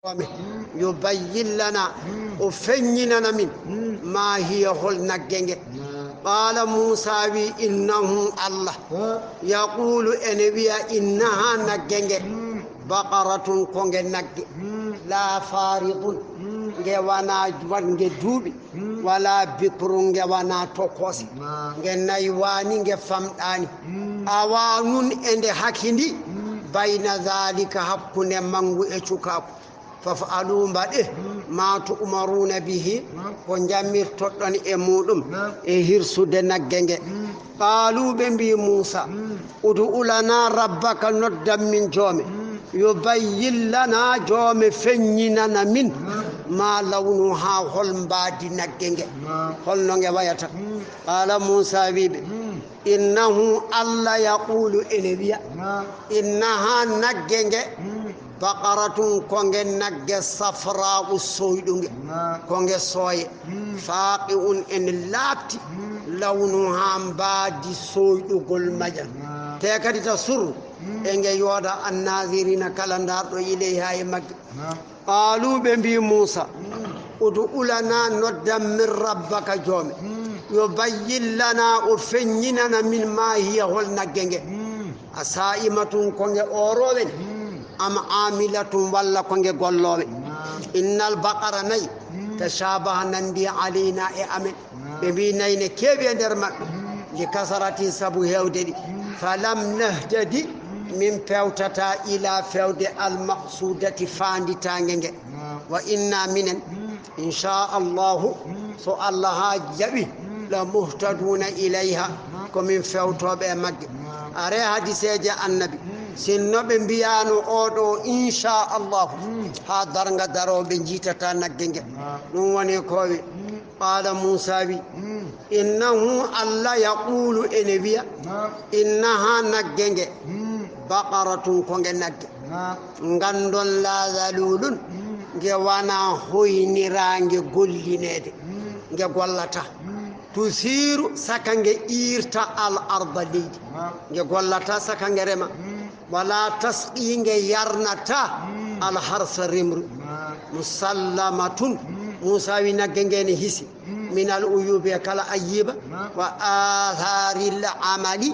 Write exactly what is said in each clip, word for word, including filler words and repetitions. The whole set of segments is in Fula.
Joome, yubayyin lana, o feññinana min, ma hiya, hol nagge nge. Qaala Muusaa wi, innahu, Allah, yaquulu, ene wiya, innaha, nagge nge, baqaratun, ko nge nagge, laa faaridun, nge wanaa wat nge duuɓi, walaa bikrun, nge wanaa tokoose, nge naywaani, nge famɗaani. Awaanun, e nde hakindi, bayna zaalika, hakkunde manngu e cukaaku. Faf'aluu, mbaɗe, maa tu'maruuna bihi, ko njamirtoɗon e muuɗum, e hirsude nagge nge. Qaaluu, ɓe mbii Muusaa, ud'u lanaa rabbaka, noddan min joome, yubayyin lanaa, joome feññinana min, maa lawnuhaa, hol mbaadi nagge nge, hol no nge wayata. Qaala Muusaa wii ɓe, innahu, Allah, yaquulu, ene wiya, innahaa, nagge nge, baqaratun, ko nge nagge, safraa'u, sooyɗunge, ko nge sooye, faaqi'un, ene laaɓti, lawnuhaa, mbaadi sooyɗugol majam. Te kadi tasurru, e nge yooɗa, annaaziriina, kala ndaarɗo, ilayhaa, e magge. Qaaluu, ɓe mbii Muusaa, ud'u lanaa, noddan min rabbaka, joome, yubayyin lanaa, o feññinana min, maa hiya, hol nagge nge. A saa'imatun, ko nge ooroowe ne? Am aamilatun, walla ko nge golloowe? Innal baqara, nayi, tashaabaha, nanndi, alaynaa, e amen. Ɓe mbii nayi ne keewi e nder maɓɓe, li kasrati, sabu heewde ɗi. Falam nahtadi, min peewtataa, ilaa, feewde, al maqsuudati, faanditaange nge. Wa innaa, minen, inchaa Allaahu, so Allah haa jaɓi, la muhtaduuna ilayha, ko min feewtooɓe e magge. Are hadiseeje Annabi, sinno ɓe mbiyaano oo ɗoo, inchaa Allaahu, haa darnga daroo, ɓe njiitataa nagge nge. Ɗum woni ko wi. Qaala Muusaa wi, innahu, Allah, yaquulu, ene wiya, innahaa, nagge nge, baqaratun, ko nge nagge, ngandon, laa zaluulun, nge wanaa hoyniraange gollineede, nge gollataa, tusiiru, saka nge iirta, al arda, leydi, nge gollataa saka nge rema, walaa tasqii, nge yarnataa, al harsa, remru, musallamatun, Muusaa wi nagge nge ne hisi, minal uyuubi, e kala ayiiba, wa aathaaril amali,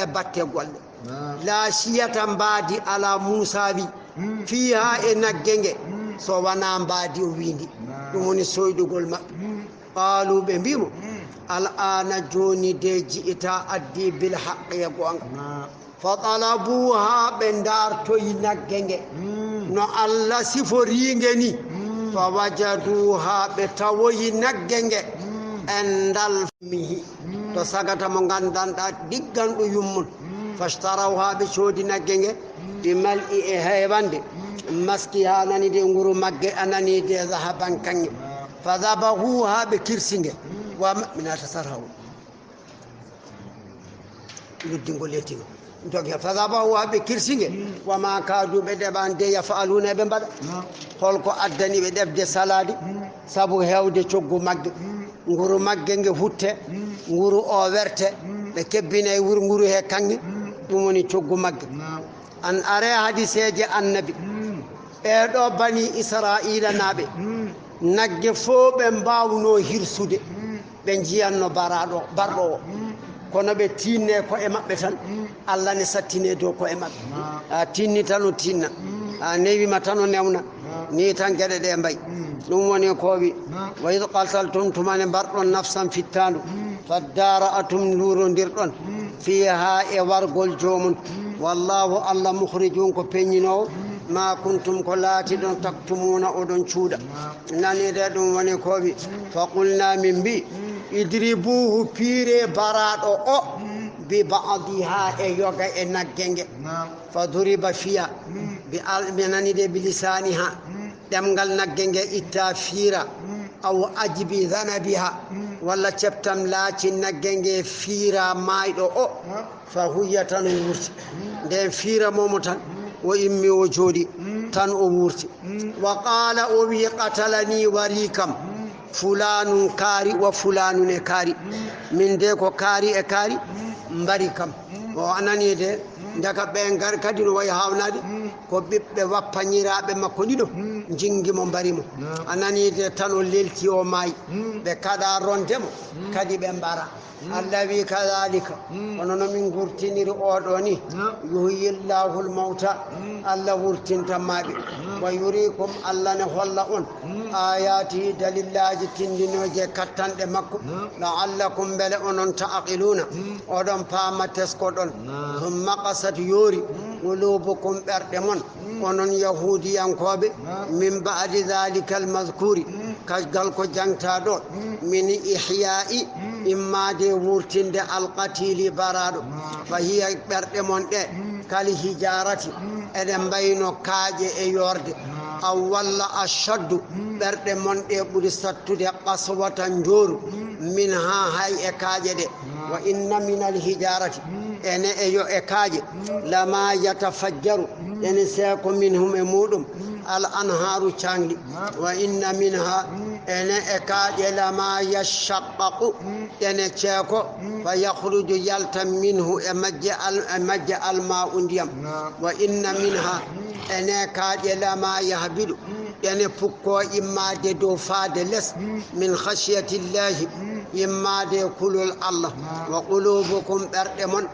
e batte golle. Laa shiyata, mbaadi alaa, Muusaa wi, fiihaa, e nagge nge, so wanaa mbaadi o wiindi. Ɗum woni sooyɗugol maɓɓe. Qaaluu, ɓe mbii mo, al aana, jooni de, ji'ta, addi, bil haqqi, e goonga. Fatalabuuhaa, ɓe ndaartoyi nagge nge, no Allah siforii nge ni. Fawajaduuhaa, ɓe tawoyi nagge nge, indal mihi, to sagata mo nganndanɗaa ɗigganɗo yummum. Fashtarawhaa, ɓe coodi nagge nge, bi mal'i, e heewande, maskihaa, nani de nguru magge, a nani de, zahaban, kaŋŋe. Fadabahuuhaa, ɓe kirsi nge, wa ma, mi naata sarhaw. Luddingol yettiima. Jogi, fadabahuuhaa, ɓe kirsi nge, wa maa kaaduu, ɓe ɗeɓaani de, yaf'aluuna, ɓe mbaɗa. Hol ko addani ɓe ɗeɓde salaade? Sabu heewde coggu magge. Nguru magge nge hutte, nguru o werte, ɓe kebbinay wur-, nguru he kaŋŋe, ɗum woni coggu magge. An are hadiseeje Annabi, ɓee ɗoo Banii Israa'iilanaaɓe, nagge fof ɓe mbaawnoo hirsude, ɓe njiyanno baraaɗo, barɗo o. Kono ɓe tiinne ko'e maɓɓe tan, Allah ne sattine dow ko'e maɓɓe. A tinni tan o tinna, a newi ma tan o newna. Ni tan geɗe ɗe mbayi. Ɗum woni ko wi, wa id qataltum, tuma nde mbarɗon nafsan fittaandu, faddaara'atum, luurondirɗon, fiihaa, e wargol joomum. Wallaahu, Allah, mukhrijun, ko peññinoowo, maa kuntum, ko laatiɗon, taktumuuna, oɗon cuuɗa. Nani de, ɗum woni ko wi, fa qulnaa, min mbi, idribuuhu, piiree baraaɗo o, bi ba'dihaa, e yoga e nagge nge. Fa duriba, fiya, bi al-, mi nani de, bi lisaanihaa, ɗemngal nagge nge itta, fiira, aw ajbi zanabihaa, walla ceptam laaci nagge nge, fiira maayɗo o, fa huyya, tan o wurti. Nden fiira momo tan, o immi o jooɗi, tan o wurti. Wa qaala, o wi, qatalanii, warii kam, fulaanun kaari, wa fulaanun e kaari. Min de ko kaari e kaari mbari kam. O anani de, ndaka ɓe ngari kadi no wayi haawnaade, ko ɓiɓɓe wappañiraaɓe makko ɗiɗo. Jingi mo, mbari mo. A nani de tan o lelti, o maayi. Ɓe kaɗa ronde mo, kadi ɓe mbara. Allah wi, kadhalika, kono no min gurtiniri oɗo ni, yuhyi Allahu al-mawta, Allah wurtinta maɓɓe. Wa yurikum, Allah ne holla on, ayatihi, dalillaaji tindinooje kattanɗe makko, la'allakum, mbele onon, ta'qiluna, oɗon paama, teskoɗon. Thumma qasat, yoori, qulubukum, ɓerɗe mon, onon Yahuudiyankooɓe, min ba'di dhalika al-madhkuri, kajgal ko jangta ɗo, min ihya'i, immaade wurtinde, al-qatili, baraaɗo. Fa hiya, ɓerɗe mon ɗe, kal hijarati, eɗe mbayno kaaƴe e yoorde. Aw walla ashaddu, ɓerɗe mon ɗe ɓuri sattude, qaswatan, njooru, minha, hay e kaaƴe ɗe. Wa inna min al hijarati, ene e yo e kaaƴe, lama yatafajjaru, ene seeko, minhum, e muɗum, al anharu, caangli. Wa inna minha, ene e kaaƴe, lama yashaqqaqu, ene ceeko, fa yakhruju, yalta, minhu, e majje al-, e majje, al ma'u, ndiyam. Wa inna minha, ene kaaƴe, lama yahbidu, ene pukko immaade dow faade les, min khashyatillahi, immaade kulol Allah. Wa qulubukum, ɓerɗe mon,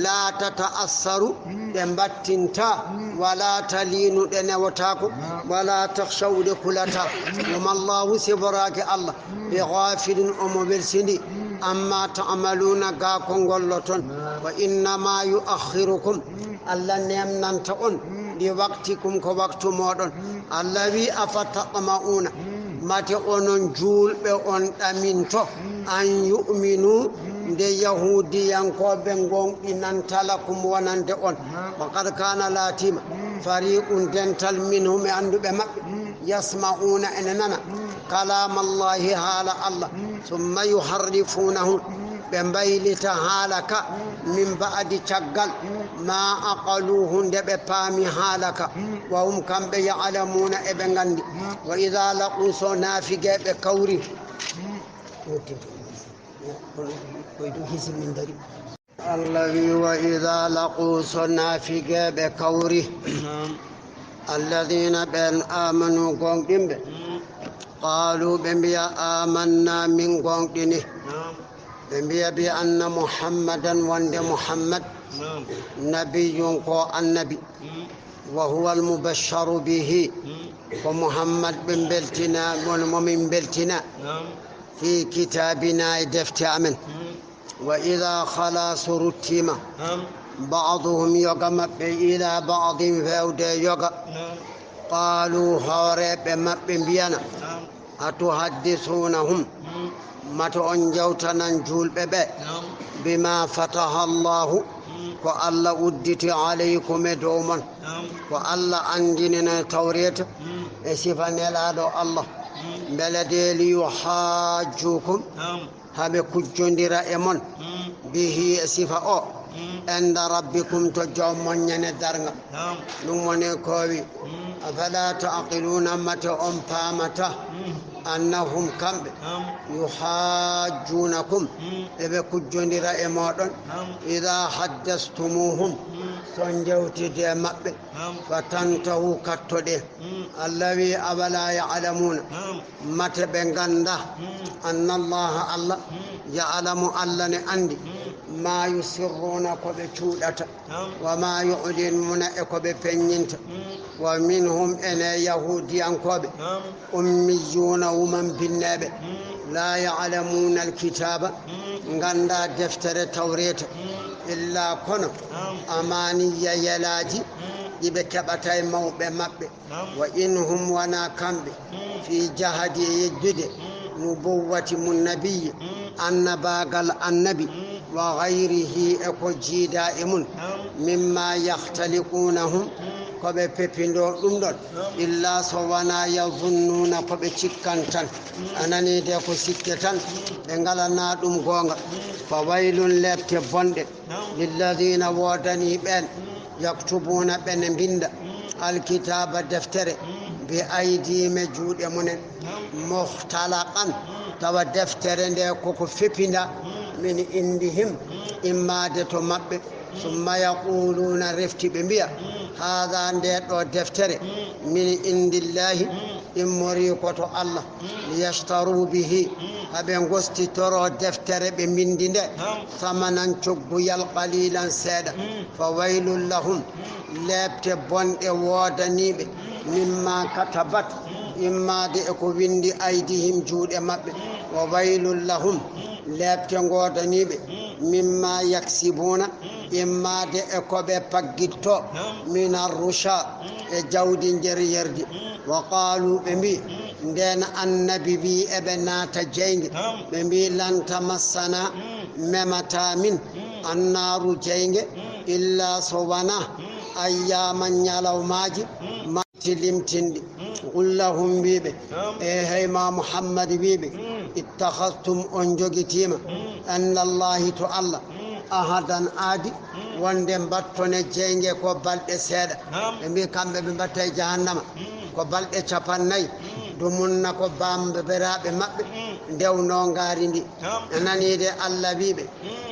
la tata'assaru, ɗe mbattinta, wala talinu, ɗe newotaako, wala takhshaw, ɗe kulata. Wama Allahu, siboraake Allah, bi ghafilin, omo welsindi, amma ta'maluna, ga ko ngolloton. Wa innama yu'akhirukum, Allah nemnanta on, li waqtikum, ko waktu moɗon. Allah wi, afa tatma'una, mate onon juulɓe on ɗaminto, an yu'minu, nde Yahuudiyankooɓe ngonɗinanta, lakum, wonande on. Wa qad kana, laatima, fariqun, dental, minhum, e annduɓe maɓɓe, yasma'una, ene nana, kalamallahi, haala Allah, summa yuharrifunahu, ɓe mbaylita haala ka, min ba'di, caggal, ma aqaluhu, nde ɓe paami haala ka, wa hum, kamɓe, ya'lamuna, eɓe nganndi. Wa idha laqu, so naafige ɓe kawri, Allah wi, wa idha laqu, so naafige ɓe kawri, alladhina, ɓen, amanu, gonɗinɓe, qalu, ɓe mbiya, amanna, min gonɗini. Ɓe mbiya, bi anna Muhammadan, wonde Muhammad, nabiyyun, ko annabi, wa huwa al-mubashsharu bihi, ko Muhammad ɓe mbeltina, woni mo min mbeltina, fi kitabina, e defte amen. Wa idha khala, so ruttima, ba'duhum, yoga maɓɓe, ila ba'din, fewde yoga, qalu, hooreeɓe maɓɓe mbiyana, atuhaddisunahum, mate on jawtanan juulɓe ɓe, bima fataha Allahu, ko Allah udditi, alaykum, e dow mon, ko Allah anndinino Tawreeta e sifa Nelaaɗo Allah, mbele de, li yuhajjukum, haɓe kujjondira e mon, bihi, e sifa o, inda rabbikum, to Joom mon ñande darnga. Ɗum woni ko wi, afala ta'qiluna, mate on paamata, annahum, kamɓe, yuhajjunakum, eɓe kujjondira e moɗon, idha haddastumuhum, so jewtide e maɓɓe, fa tantahu, kattoɗe. Allah wi, awala ya'lamuna, mate ɓe ngannda, anna Allaha, Allah, ya'lamu, Allah ne anndi, ma yusirruna, ko ɓe cuuɗata, wa ma yu'linuna, e ko ɓe peññinta. Wa minhum, ene Yahuudiyankooɓe, ummiyuna, wuman binneeɓe, la ya'lamuna alkitaba, ngannda deftere Tawreeta, illa kono, amaniya, yelaaji, ɗi ɓe keɓata e mawɓe maɓɓe. Wa in hum, wona kamɓe, fi jahdi, e yejjude, nubuwwati mum, nabiyyi, annabaagal annabi, wa ghayrihi, e ko jiida e mum, mimma yakhtalifuna hum, ko ɓe pepindoo ɗum ɗon, illa so wona, yazunnuna, ko ɓe cikkan tan. A nani de, ko sikke tan, ɓe ngalana ɗum goonga. Fa waylun, lepte bonɗe, lilladina, woodani ɓeen, yaktubuna, ɓene mbinda, alkitaba, deftere, bi aydihim, e juuɗe mumen, mukhtalaqan, tawa deftere nde koko fepinda, min indihim, immaade to maɓɓe, summa yaquluna, refti ɓe mbiya, Haadaa, nde ɗo deftere, min indillahi, immori ko to Allah, liyashtaru bihi, haa ɓe ngostitoro deftere ɓe mbinndi nde, samanan cogguyal qalilan seeɗa. Fa waylun lahum, leepte bonɗe woodaniiɓe, mimma katabat, immaade e ko winndi aydihim juuɗe maɓɓe. Wa waylun lahum, leepte ngoodaniiɓe, mimma yaksibuna, immaade e ko ɓe paggitto, min arrusha, e jawdi njeryerdi. Wa qaalu, ɓe mbi, ndeen annabi wi eɓe naata jeynge, ɓe mbi, lan tamassana, memata min, annaaru jeynge, illa so wana, ayyaaman ñalawmaaji, ti limtinɗi. Qul lahum, mbiɓe, e hey ma Muhammad, wiɓe, ittakhadhtum, on jogitiima, indallahi, to Allah, ahadan, aadi, wonde mbattone jeynge ko balɗe seeɗa. Ɓe mbi kamɓe ɓe mbatta e jahannama ko balɗe capannay, dumunna ko bamberaaɓe maɓɓe ndewno ngaari ndi. A nanii de Allah wiɓe,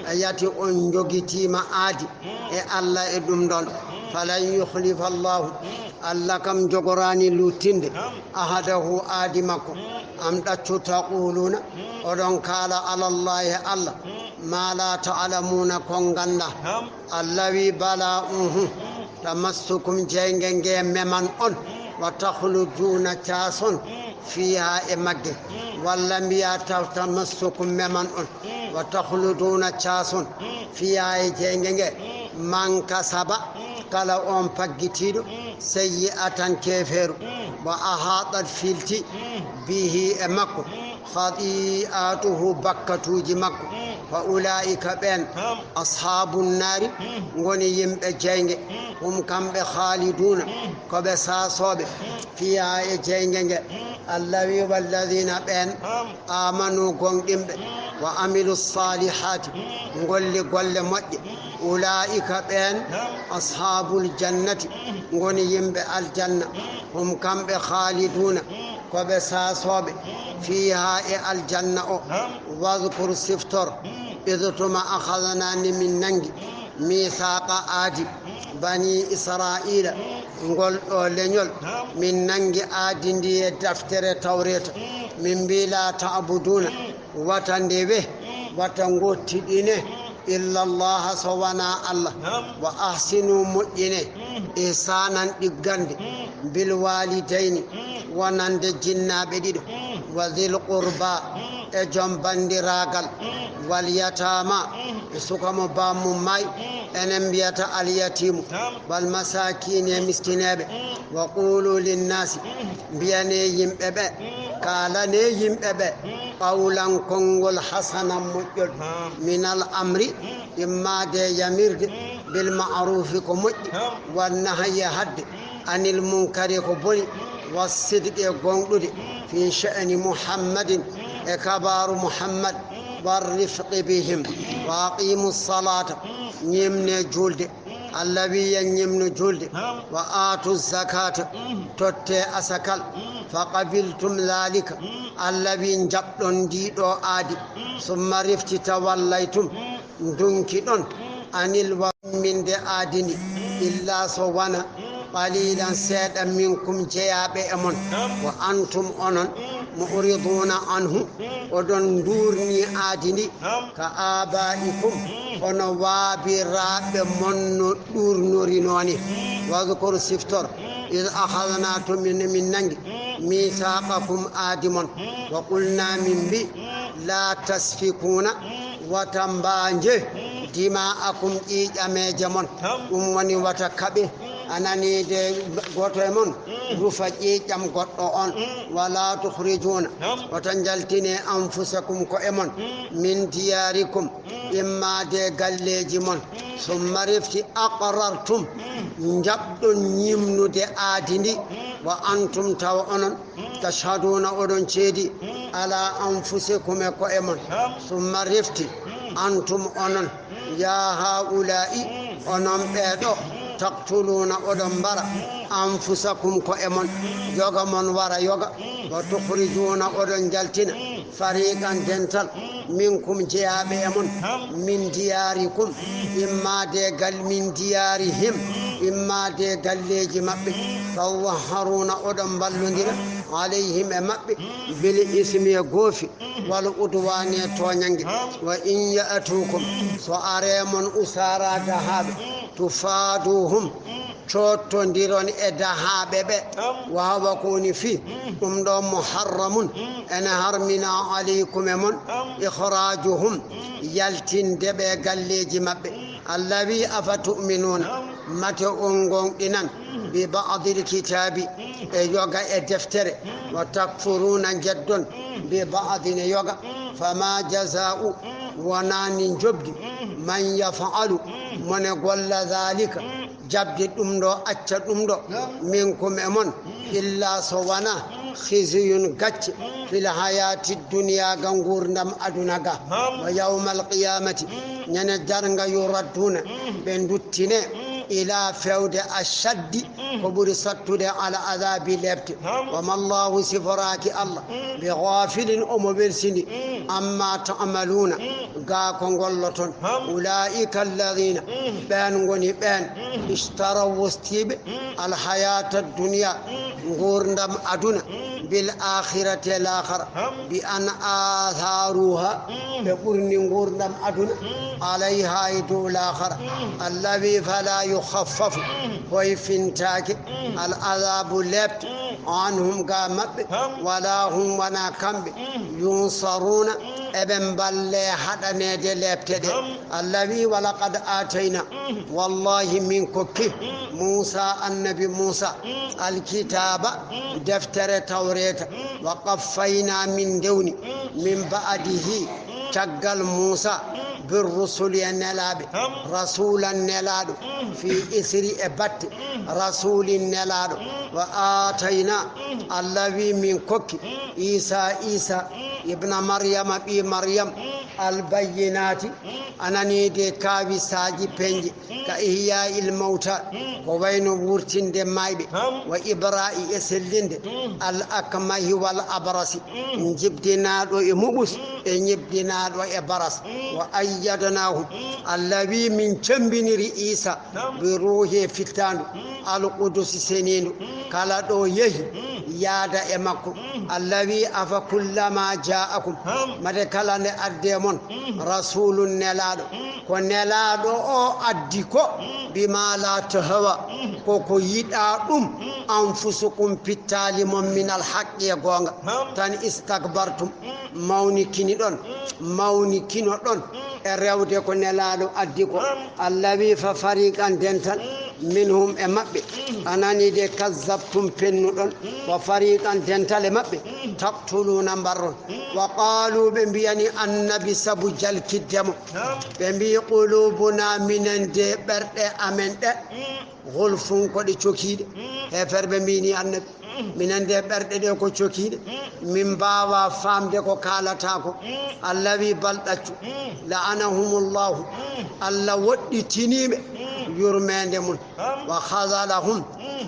a yati on jogitiima aadi e Allah e ɗum ɗon. Falan yukhlifa Allahu, Allah kam jogoraani luttinde, ahadahu, aadi makko. Am ɗaccu taquluna, oɗon kaala alallahi Allah, ma la ta'lamuna, ko ngannda. Allah wi bala, uhu, tamassukum, jeynge nge meman on, wa takhluduna, caason, fiha, e magge. Walla mbiya ta-, tamassukum, meman on, wa takhluduna, caason, fiha, e jeynge nge, man kasaba, kala on paggitiiɗo, sayyi'atan, keefeeru, wa ahatat, filti, bihi, e makko, khati'atuhu, bakkatuuji makko, fa ulaa'ika, ɓeen, ashaabun naari, ngoni yimɓe jeynge, hum, kamɓe, khaaliduuna, ko ɓe saasooɓe, fiha, e jeynge nge. Allah wi, walladina, ɓeen, amanu, gonɗinɓe, wa amilu salihati, ngolli golle moƴƴe, ulaa'ika, ɓeen, ashaabul jannati, ngoni yimɓe aljanna, hum, kamɓe, khaaliduuna, ko ɓe saasooɓe, fiha, e aljanna o. Wadhkur, siftor, idh, tuma, akhadna, nde min nanngi, mithaqa, aadi, bani Israila, ngol ɗo leñol, min nanngi aadi ndi e deftere Tawreeta, min mbi, la ta'buduna, wata ndewe, wata ngottiɗine, illa Allaha, so wanaa Allah. Wa ahsinu, moƴƴine, ihsanan, ɗiggande, bil walidayni, wonande jinnaaɓe ɗiɗo, wa dhil qurba, e joom banndiraagal, wal yataama, e suka mo baammum maayi, enen mbiyata al yatiimu, wal masaakiini, e miskineeɓe. Wa quulu linnaasi, mbiyanee yimɓe ɓe, kaalanee yimɓe ɓe, qawlan, konngol, hasanan, moƴƴol, minal amri, immaade e yamirde, bil ma'ruufi, ko moƴƴi, wan nahyi, e haɗde, anil munkari, ko boni, was sidqi, e gooŋɗude, fii sha'ni Muhammadin, e kabaaru Muhammad, war rifqi bihim, wa aqiimu salaata, ñimnee juulde. Allah wi en ñimnu juulde, wa aatu zakata, totte asakal, fa qabiltum dhalika, Allah wi njaɓɗon ndii ɗo aadi, summa refti tawallaytum, ndunkiɗon, anil wa-, minde aadi ndi, illa so wana, qalilan, seeɗa, minkum, jeyaaɓe e mon, wa antum, onon, mu'riduna anhu, oɗon nduurni aadi ndi, ka abaikum, hono waabiraaɓe mon no ɗuurnorino ni. Wadhkur, siftor, id akhadna, to min, min nangi, mithaqakum, aadi mon, wa qulna, min mbi, la tasfikuna, wata mbaanje, dima'akum, ƴiiƴameeje mon, ɗum woni wata kaɓe, a nanii de, gooto e mon rufa ƴiiƴam goɗɗo on, wala tukhrijuna, wata njaltine, anfusakum, ko'e mon, min diyarikum, immaade galleeji mon, summa refti aqrartum, njaɓɗon ñimnude aadi ndi, wa antum, tawa onon, tashhaduna, oɗon ceedi, ala anfusikum, e ko'e mon, summa refti, antum, onon, ya haula'i, onon ɓee ɗo, taqtuluna, oɗon mbara, anfusakum, ko'e mon, yoga mon wara yoga, wa tukhrijuna, oɗon njaltina, fariqan, dental, minkum, jeyaaɓe e mon, min diyarikum, immaade gal, min diyarihim, Imma de galleeji maɓɓe, tazahharuna, oɗon mballondira, alayhim, e maɓɓe, bil ismi, e goofi, wal udwani, e tooñannge. Wa in ya'tukum, so aree mon usaara dahaaɓe, tufaaduhum, coottondiron e dahaaɓe ɓe. Wa huwa, ko woni fii, ɗum ɗo muharramun, ene harmina alaykum, e mon, ikhraajuhum, yaltinde ɓe galleeji maɓɓe. Allah wi, afa tu'minuuna, mate on ngoonɗinan, bi ba'dil kitaabi, e yoga e deftere, wa takfuruuna, njeddon, bi ba'din, e yoga, fama jazaa'u, wonaani njoɓdi, man yaf'alu, mone golla, zaalika, jaɓde ɗum ɗo, acca ɗum ɗo, minkum, e mon, illa so wonaa, khizyun, gacce, fil hayaati dunya, ga nguurndam aduna ga, wa yawmal qiyamati, ñande darnga, yuradduuna, ɓe duttine, ila, fewde, ashaddi, ko ɓuri sattude, al adaabi, leepte. Wa mallahu, siforaaki Allah, bi ghafilin, omo welsini, amma ta'maluuna, ga ko ngolloton. Ulaa'ika alladhiina, ɓeen ngoni ɓeen, ishtaraw, wostiiɓe, al hayaata dunya, nguurndam aduna, bil akhirati, e laakhara, bi an aatharuha, ɓe ɓurni nguurndam aduna, alayha, e dow laakhara. Allah wi, fala yukhaffafu, hoyfintaake, al adaabu, leepte, anhum, ga maɓɓe, wala hum, wonaa kamɓe, yunsaruuna, eɓe mballe haɗaneede leepte ɗe. Allah wi, walaqad aatayna, wallahi, min kokki Muusa, annabi Muusa, alkitaaba, deftere Tawreeta, wa qaffayna, min ndewni, min ba'dihi, caggal Muusa, bir rusuli, e nelaaɓe, rasuulan, nelaaɗo, fii isri, e batte, rasuulin, nelaaɗo, wa aatayna, Allah wi, min kokki, Iisa, Iisa, ibna Maryama, ɓii Maryam, al bayyinaati, ananiide kaawisaaji peñje, ka ihyaa'il mawta, ko wayno wurtinde maayɓe, wa ibraa'i, e sellinde, al akmahi wal abrasi, njibdinaaɗo e muɓus, e ñibdinaaɗo e baras. Wa ayyadnaahum, Allah wi, min cemmbiniri Iisa, bi ruuhi, e fittaandu, al qudusi, seniindu, kala ɗo yehi, yaada e makko. Allah wi, afa kullama jaa'akum, mate kala nde addee mon, rasuulun, nelaaɗo, ko nelaaɗo o addi ko, bima la tahwa, ko ko yiɗaa ɗum, anfusukum, pittaali mon, minal haqqi, e goonga, tan istakbartum, mawnikiniɗon, mawnikinoɗon e rewde ko nelaaɗo addi ko. Allah wi, fa fariqan, dental, minhum, e maɓɓe, anani de, kazzabtum, pennuɗon, wa fariqan, dental e maɓɓe, taqtuluna, mbarron. Wa qaalu, ɓe mbiyani annabi sabu jalkidde mo, ɓe mbii, qulubuna, minen de ɓerɗe amen ɗe, gulfun, ko ɗe cokiiɗe. Heeferɓe mbini annabi, minen de ɓerɗe ɗe ko cokiiɗe, min mbaawa faamde ko kaalataa ko. Allah wi, bal, ɗaccu, la'anahumullahu, Allah woɗɗitiniiɓe yurmeende mum, wa khazalahum,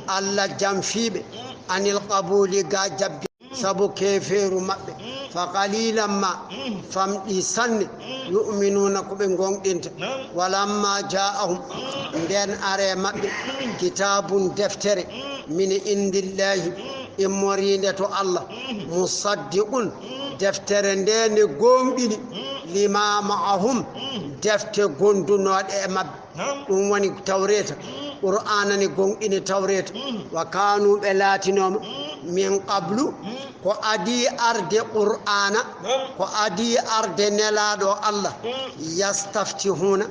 Allah jamfiiɓe, anil qabuli, ga jaɓde, sabu keefeeru maɓɓe. Fa qalilan ma, famɗi sanne, yu'minuuna, ko ɓe ngoonɗinta. Walamma jaa'ahum, ndeen aree maɓɓe, kitaabun, deftere, min indillahi, immoriinde to Allah, musaddiqun, deftere nde ne gooŋɗini, lima ma'ahum, defte gondunooɗe e maɓɓe. Ɗum woni Tawreeta, Qur'aana ne gooŋɗini Tawreeta. Wa kaanu, ɓe laatinooma, min qablu, ko adii arde Qur'aana, ko adii arde Nelaaɗo Allah, yastaftihuuna,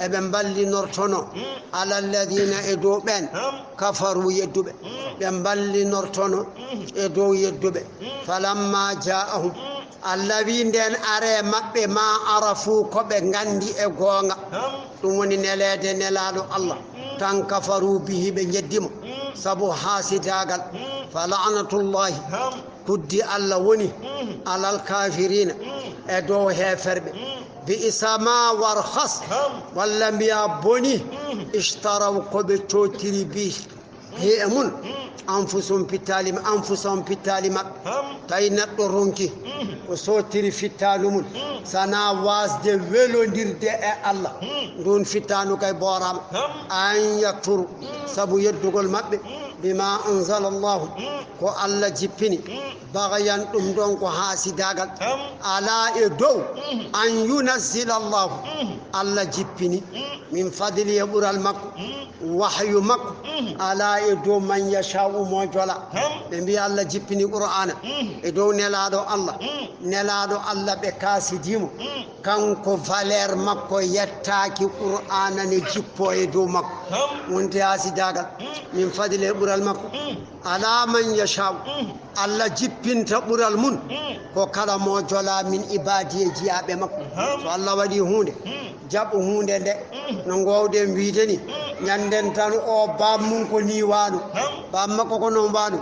eɓe mballinortono, ala alladina, e dow ɓeen, kafaru, yedduɓe, ɓe mballinortono e dow yedduɓe. Falamma jaa'ahum, Allah wi, ndeen aree maɓɓe, ma arafu, ko ɓe nganndi e goonga, ɗum woni neleede Nelaaɗo Allah, tan kafaru bihi, ɓe njeddi mo, sabu haasidaagal. Fa la'natullahi, kuddi Allah woni alal kafirina, e dow heeferɓe. Bi'sa ma warkhas, walla mbiya boni, ishtaraw, ko ɓe cootiri bi, he e mun, Anfusum pittaali ma-, anfusahum pittaali maɓɓe. Tawi neɗɗo ronki, ko sottiri fittaandu mum, sana wasde welondirde e Allah. Ndun fittaandu kay booraama. An yakfuru, sabu yeddugol maɓɓe, bima anzala Allahu, ko Allah jippini. Bagayan, ɗum ɗon ko haasidaagal. Ala e dow, an yunazzila Allahu, Allah jippini, min fadli e ɓural makko, wahyu makko, ala e dow man yasha'u mo jola. Ɓe mbiya Allah jippini Qur'aana e dow nelaaɗo Allah. Nelaaɗo Allah ɓe kaasidii mo. Kanko valeur makko yettaaki Qur'aana ne jippoo e dow makko. Wonti haasidaagal. Min fadli e ɓural makko. Ala man yasha'u. Allah jippinta ɓural mum ko kala mo jola min ibaadi e jiyaaɓe makko. So Allah waɗi huunde, jaɓu huunde nde. No ngoowɗen wiide ni, ñannden tan o baam mum ko ni waano. Baam makko ko non waano.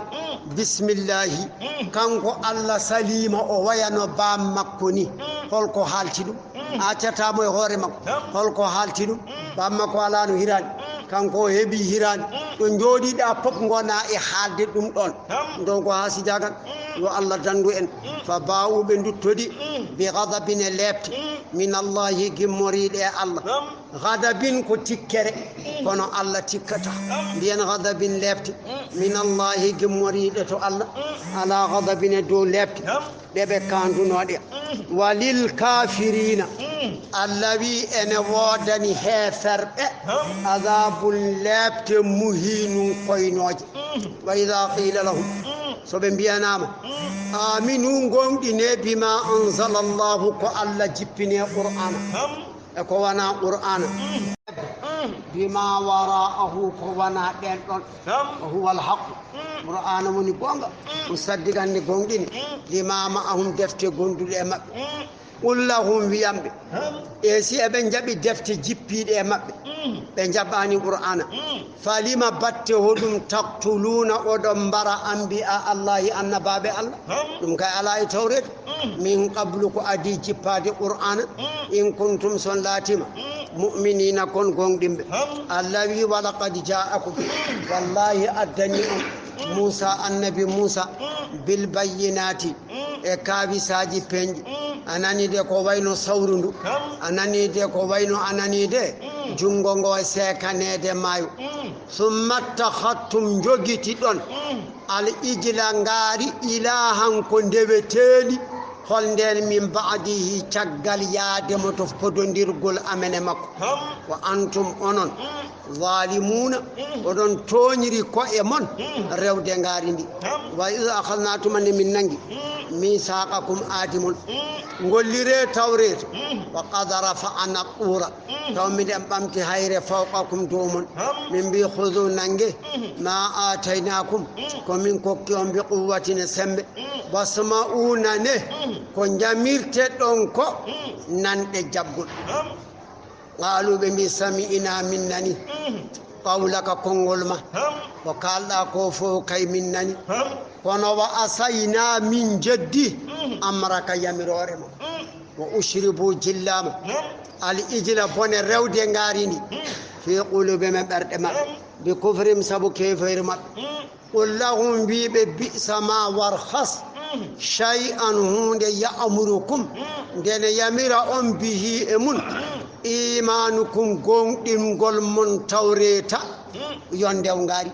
Bismillahi. Kanko Allah saliima o wayano baam makko ni. Holko haalti ɗum? A accata mo e hoore makko. Holko haalti ɗum? Baam makko alaa no hiraani. Kanko o heɓi hiraani. Ɗo njooɗiɗaa fof ngona e haalde ɗum ɗon. Ɗum ɗon ko haasidaagal. Yo Allah danndu en. Fa baa'u, ɓe nduttodi, bi ghadabin, e leepte, min Allahi, gimmoriiɗe e Allah. Ghadabin ko tikkere, kono Allah tikkata. Mbiyen ghadabin, leepte, min Allahi, gimmoriiɗe to Allah. Ala ghadabin, e dow leepte ɗe ɓe kaandunoo ɗe. Walil kafirina, Allah wi ene woodani heeferɓe adabun, leepte, muhinun, koynooje. Wa idha qila lahum, so ɓe mbiyanaama, aminu, ngoonɗine, bima anzala Allahu, ko Allah jippini e Qur'aana, e ko wona Qur'aana, bima wara'ahu, ko wona ɗen ɗon, wa huwa al-haqq, Qur'aana woni goonga, musaddiqan, ne goonɗini, lima ma'ahum, defte gonduɗe e maɓɓe. Qul lahum, wiyan ɓe, e si eɓe njaɓi defte jippiiɗe e maɓɓe, ɓe njaɓaani Qur'aana, falima, batte hoɗum, taqtuluuna, oɗon mbara, anbiya Allahi, annabaaɓe Allah? Ɗum kay alaa e Tawreeta. Min qablu, ko adii jippaade Qur'aana, in kuntum, so on laatiima, mu'miniina, kon goonɗinɓe. Allah wi, walaqad jaa'akum, wallahi addani on, Muusa, annabi Muusa, bil bayyinaati, e kaawisaaji peeñɗi. A nanii de ko wayno sawru ndu. A nanii de ko wayno, a nanii de junngo ngo e seekaneede maayo. Summa ittakhadhtum, njogiti ɗon, al ijla, ngaari, ilaahan, ko ndeweteendi. Hol ndeen? Min ba'dihi, caggal yaade mo to fodondirgol amen e makko. Wa antum, onon, zalimuuna, oɗon tooñiri ko'e mon rewde ngaari ndi. Wa iz akhadna, tuma nde min nangi, misaqakum, aadi mon, ngolliree Tawreeta. Wa qad rafa'na tuura, taw miɗen ɓamti hayre, fawqakum, dow mon. Min mbi, khuzu, nange, ma aataynaakum, ko min kokki on, bi quwwatin, e semmbe. Wasma'u, nane, ko njamirte ɗon ko, nanɗe jaɓgol. Qaalu, ɓe mbi, sami'na, min nani, qawlaka, konngol ma, ko kaalɗaa ko fof kay min nani. Kono wa asayna, min jeddi, amraka, yamiroore ma. Wa ushribu, jillaama, al ijla, bone rewde ngaari ndi, fi quluubihim, ɓerɗe maɓɓe, bi kufrihim, sabu keefeeri maɓɓe. Qul lahum, mbi ɓe, bi'sa ma, warhas, shay'an, huunde, ya'murukum, nde ne yamira on, bihi, e mun, imanukum, goonɗingol mon Tawreeta, yo ndew ngaari.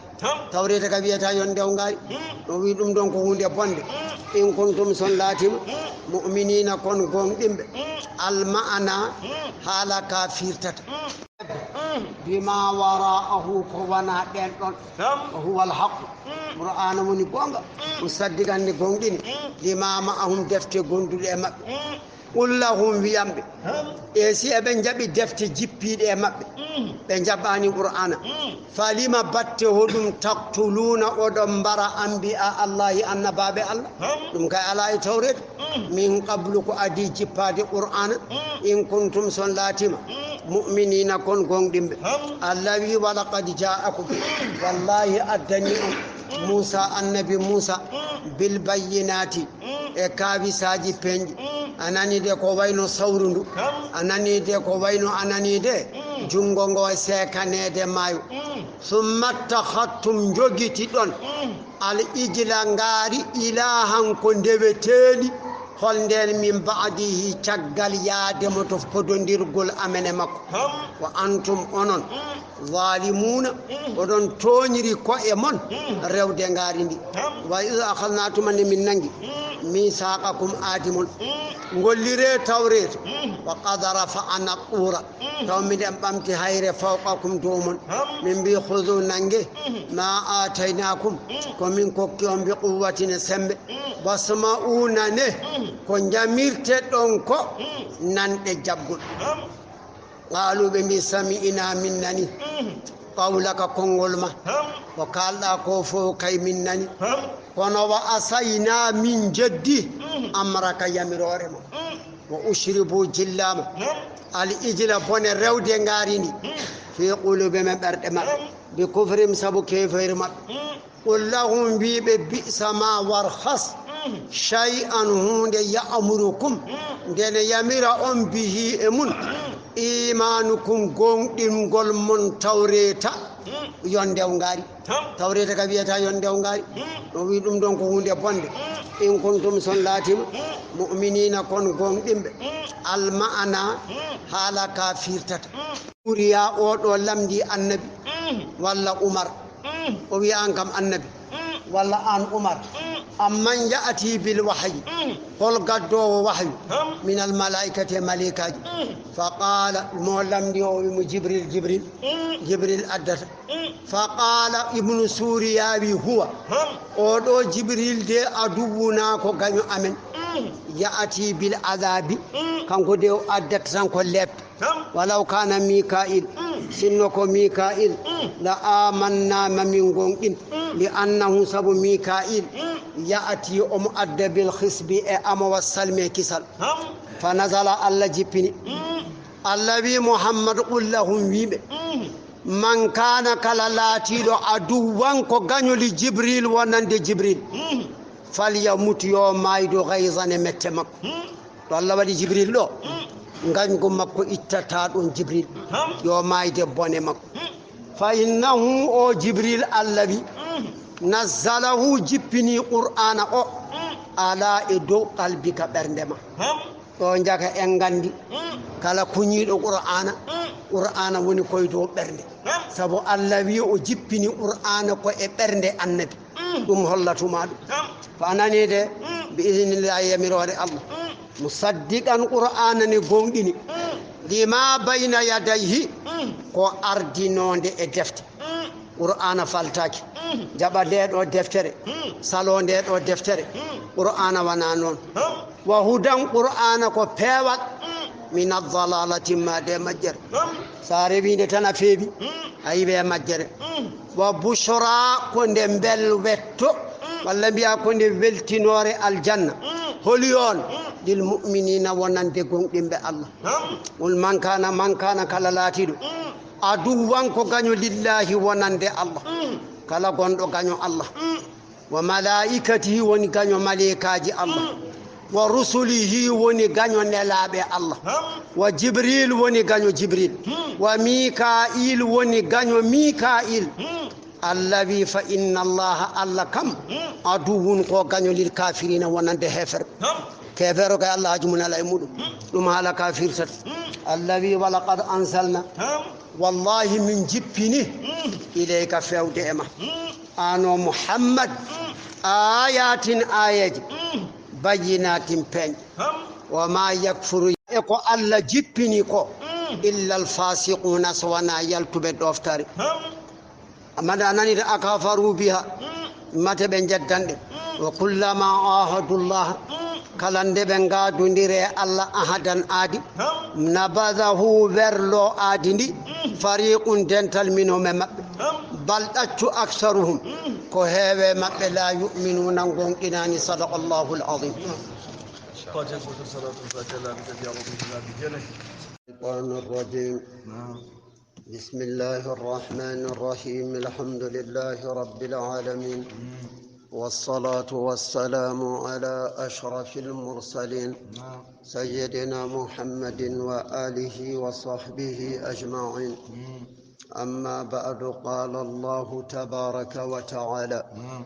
Tawreeta ka wiyata yo ndew ngaari. O wi ɗum ɗon ko huunde bonde. In kuntum, so on laatiima, mu'miniina, kon goonɗinɓe. Al ma'ana, haala ka firtata. Bima wara'ahu, ko wona ɗen ɗon. Wa huwa al-haqq. Qur'aana woni goonga. Musaddiqan, ne goonɗini. Lima ma'ahum, defte gonduɗe e maɓɓe. Qul lahum, wiyan ɓe, e si eɓe njaɓi defte jippiiɗe e maɓɓe, ɓe njaɓaani Qur'aana. Falima, batte hoɗum, taqtuluuna, oɗon mbara, anbiya Allahi, annabaaɓe Allah? Ɗum kay alaa e Tawreeta. Min qablu, ko adii jippaade Qur'aana. In kuntum, so on laatiima, mu'miniina, kon goonɗinɓe. Allah wi, walaqad jaa'akum, wallahi addani on, Muusa, annabi Muusa, bil bayyinaati, e kaawisaaji peeñɗi. A nanii de ko wayno sawru ndu. A nanii de ko wayno, a nanii de Junngo ngo e seekaneede maayo. Summa takhattum, njogiti ɗon. Al ijla, ngaari, ilaahan, ko ndeweteeli. Hol ndeen? Min ba'dihi, caggal yaade mo to fodondirgol amen e makko. Wa antum, onon, zalimuuna, oɗon tooñiri ko'e mon rewde ngaari ndi. Wa iz akhadna, tuma nde min nanngi, misaqakum, aadi mon. Ngolliree tawreeta. Wa qad rafa'na tuura. Taw miɗen ɓamti hayre fawqakum, dow mon. Min mbi, "Khuzu, nannge, ma aataynaakum, ko min kokki on, bi quwwatin, e semmbe. Wasma'u, nane, ko njamirte ɗon ko nanɗe jaɓgol." Qaalu, ɓe mbi, "Sami'na, min nani, qawlaka, konngol ma, ko kaalɗa ko fof kay min nani. Kono wa asayna, min jeddi, amraka, yamiroore ma." Wa ushribu, jillaama, al ijla, bone rewde ngaari ndi, fi quluubihim, ɓerɗe maɓɓe, bi kufrihim, sabu keefeeri maɓɓe. Qul lahum, wii ɓe, bi'sa ma, warhas, shay'an, huunde, ya'murukum, nde ne yamira on, bihi, e mun, iimaanukum, gooŋɗingol mon tawreeta, yo ndew ngaari. Tawreeta ka wiyata yo ndew ngaari. O wi ɗum ɗon ko huunde bonde. In kuntum, son laatima, mu'miniina, kon gooŋɗinɓe. Al ma'ana, haala ka firtata. Uriya o ɗo lamndi annabi, walla Umar. O wi an kam annabi, walla an Umar. Amman ya'ti bil wahyi, hol gaddoowo wahyu? Min al malaa'ikati, e maleykaaji. Fa qaala, mo lamndi o, o wi mo Jibril, Jibril. Jibril addata. Fa qaala Ibnu Suuriya wi, huwa. Oɗo Jibril de, aduwwuna, ko gaño amen. Ya'ti bil adaabi, kanko de o addata tan ko lepte. Walaw kaana Mika'il, sinno ko Mika'il, la amanna, ma min gooŋɗin. Li annahu, sabu Mika'il, ya'ti, omo adda, bil khisbi, e amowa salmi e kisal. Fa nazala, Allah jippini. Allah wi Muhammad, qul lahum, wii ɓe, man kaana, kala laatiiɗo, aduwwan, ko gaño, li Jibril, wonande Jibril, falyamut, yo maaydu, ghayzan, e mette makko. To Allah waɗi Jibril ɗo, ngañgu makko ittata ɗon Jibril, yo maayde bone makko. Fa innahu, o Jibril, Allah wi, nazzalahu, jippini Qur'aana o, ala, e dow, qalbika, ɓernde ma. Ɗo njaka en nganndi, kala kuñiiɗo Qur'aana, Qur'aana woni koye dow ɓernde. Sabu Allah wi o jippini Qur'aana ko e ɓernde annabi. Ɗum hollatuma ɗum. Fa nani de, bi idnillahi, yamiroore Allah. Musaddiqan, Qur'aana ne gooŋɗini. Lima bayna yadayhi, ko ardinoonde e defte. Qur'aana faltaaki. Jaɓa nde ɗo deftere, salo nde ɗo deftere. Qur'aana wona noon. Wa hudan, Qur'aana ko peewal. Min addalalati, ma de majjere. So a rewi nde tan a feewi, a iwe majjere. Wa bushra, ko nde mbelwetto, walla mbiya ko nde weltinoore aljanna. Holi on? Lil mu'minina, wonande gooŋɗinɓe Allah. Qul man kana, man kana, kala laatiiɗo, aduwwan, ko gaño, lillahi, wonande Allah. Kala gonɗo gaño Allah. Wa malaikatihi, woni gaño maleykaaji Allah. Wa rusulihi, woni gaño nelaaɓe Allah. Wa Jibril, woni gaño Jibril. Wa Mika'il, woni gaño Mika'il. Allah wi, fa inna Allaha, Allah kam, aduwwun, ko gaño, lil kafirina, wonande heeferɓe. Keefeero kay, Allah haaju mum alaa e muɗum. Ɗum haala ka firtata. Allah wi, wa laqad anzalna, wallahi min jippini, ilayka, fewde e ma, an o Muhammad, ayatin, aayeeje, bayyinatin, peeñɗe. Wa ma yakfuru, e ko Allah jippini ko, illa al fasiquna, so wona yaltuɓe ɗoftare. Amma da a nani de, akafaru biha, mate ɓe njeddan ɗe. Wa kullama ahadullah, kala nde ɓe ngaadundiri e Allah, ahadan, aadi, nabadahu, werlo aadi ndi, fariqun, dental, minhum, e maɓɓe. Bal, ɗaccu, aksaruhum, ko heewe maɓɓe, la yu'minuna, gooŋɗinaani. Sadaqallahu al-azim. Fatiha, goto, salatul fatiha, laabi tati, a'udhu billahi min sharri. Shaytanir rajim. Bismillahir rahmanir rahim. Alhamdulillahi rabbil alamin. والصلاة والسلام على أشرف المرسلين، نعم. سيدنا محمد وآله وصحبه أجمعين. مم. أما بعد، قال الله تبارك وتعالى، نعم.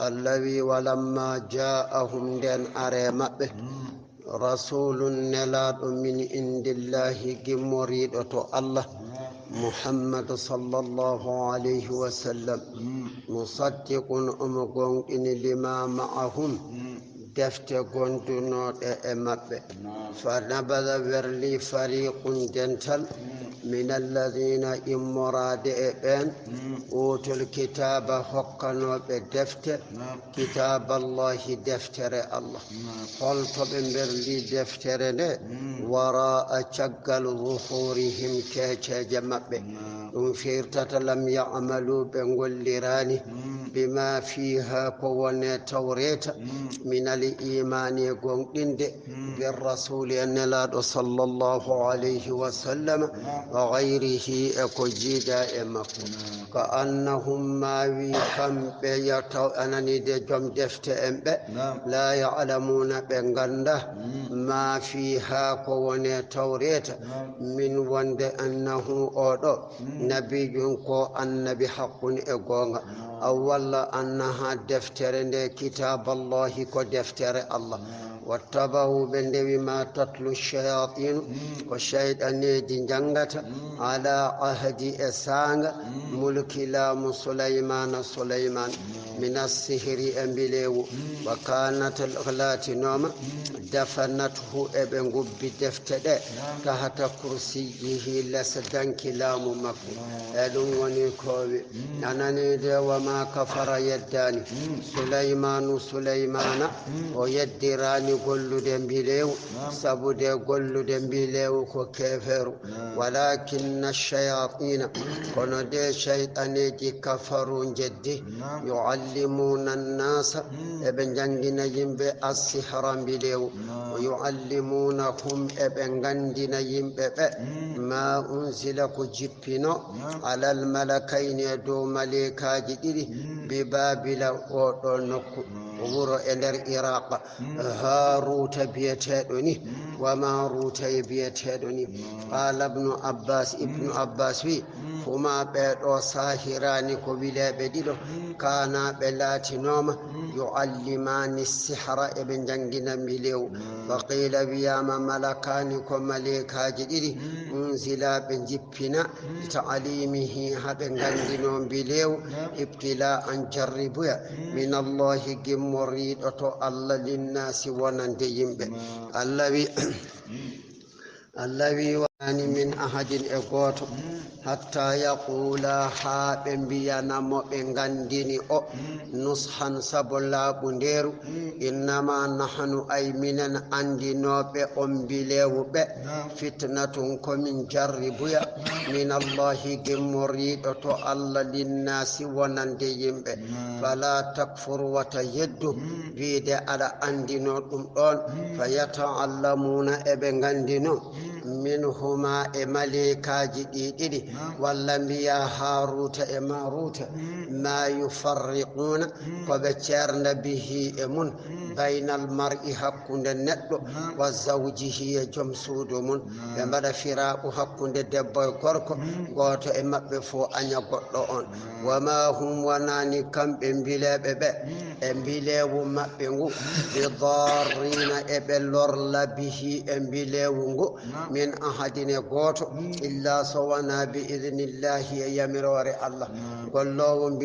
الذي ولما جاءهم، nden ari e maɓɓe, مم. رسول, nelaaɗo, من عند الله, gimmoriiɗo to Allah, نعم. محمد صلى الله عليه وسلم, مم. مصدق, omo goongɗini, لما معهم, مم. defte gondunooɗe e maɓɓe. نعم. فنبذ, werli, فريق, dental, مم. من الذين, immoraaɓe e ɓeen, مم. أوتوا الكتاب, hokkanooɓe defte, نعم. كتاب الله, deftere Allah. نعم. Hol to ɓe mberli deftere nde? مم. وراء, caggal, ظهورهم, keeceeje maɓɓe. نعم. Ɗum firtata لم يعملوا, ɓe ngolliraani, مم. بما فيها, ko woni e Tawreeta, مم. من الإيمان, e goongɗinde, مم. بالرسول, e nelaaɗo صلى الله عليه وسلم, نعم. وغيره, e ko jiidaa e makko. نعم. كأنهم, ma wi kamɓe, yo taw, anani de joom defte en ɓe, نعم. لا يعلمون, ɓe nganndaa, مم. ما فيها, ko woni e Tawreeta, نعم. من, wonde, أنه, oo ɗoo, مم. نبي, ko annabi, حق, e goonga. نعم. أو, walla, أنها, deftere nde, كتاب الله, ko deftere Allah. نعم. واتبعوا, ɓe ndewi, ما تتلو الشياطين, مم. ko seyɗaneeji njanngata, مم. على عهد, e saanga, مم. ملك, laamu, سليمان, Suleymaan, مم. من السحر, e mbileewu, مم. وكانت, laatinooma, مم. دفنته, eɓe ngubbi defte ɗe, نعم. تحت كرسيه, les danki laamu makko. نعم. E ɗum woni ko wi-, مم. anani de, وما كفر, yeddaani, مم. سليمان, Suleymaana, مم. o yeddiraani gollude mbileewu, نعم. sabu de gollude mbileewu ko keeferu. نعم. ولكن الشياطين, kono de seyɗaneeji, كفروا, njeddi, نعم. يعلمون الناس, مم. eɓe njanngina yimɓe, السحر, mbileewu, نعم. ويعلمونهم, eɓe nganndina yimɓe ɓe, مم. ما أنزل, ko jippino, نعم. على الملكين, e dow maleykaaji ɗiɗi, مم. ببابل, oo ɗoo nokku, نعم. wuro e nder Iraq. مم. هاروت biyeteeɗo ni, مم. وماروت e biyeteeɗo ni. مم. قال ابن عباس, Ibnu مم. Abbas wi, مم. هما, ɓee ɗoo saahiraani ko wileeɓe ɗiɗo, مم. كانا, ɓe laatinooma, مم. يعلمان السحر, eɓe njanngina mbileewu. مم. فقيل, wiyaama, ملكان, ko maleykaaji ɗiɗi, مم. أنزلا, ɓe njippina, مم. لتعليمه, haa ɓe nganndinoo mbileewu, نعم. ابتلاء, jarribuya, مم. من الله, gimmoriiɗo to Allah, للناس, wonande yimɓe. نعم. Allah wi, مم. Allah wi, wonani من أحد, e gooto, مم. حتى يقولا, haa ɓe mbiyana mo, ɓe nganndini o, مم. نصحا, sabu laaɓundeeru, مم. إنما نحن, ay minen anndinooɓe on mbileewu ɓe, نعم. فتنة, ko min jarribuya, نعم. من الله, gimmoriiɗo to Allah, للناس, wonande yimɓe. نعم. فلا تكفر, wota yeddu, مم. wiide aɗa anndinoo ɗum ɗoon. مم. فيتعلمون, eɓe nganndinoo, مم. منهما, e maleykaaji ɗi ɗiɗi, نعم. walla mbiyaa Haaruuta e Maaruuta, مم. ما يفرقون, مم. ko ɓe ceernda, به, e mum, مم. بين المرء, hakkunde neɗɗo, نعم. وزوجه, e joom suudu mum. نعم. Ɓe mbaɗa firaaqu hakkunde debbo e gorko, مم. gooto e maɓɓe fof aña goɗɗo on. نعم. وما هم, wonaani kamɓe mbileeɓe ɓe, مم. e mbileewu maɓɓe ngu, مم. بضارين, eɓe lorla, به, e mbileewu ngu, نعم. من أحد, e gooto, مم. إلا, so wonaa, بإذن الله, e yamiroore Allah. نعم. Golloowo mbi-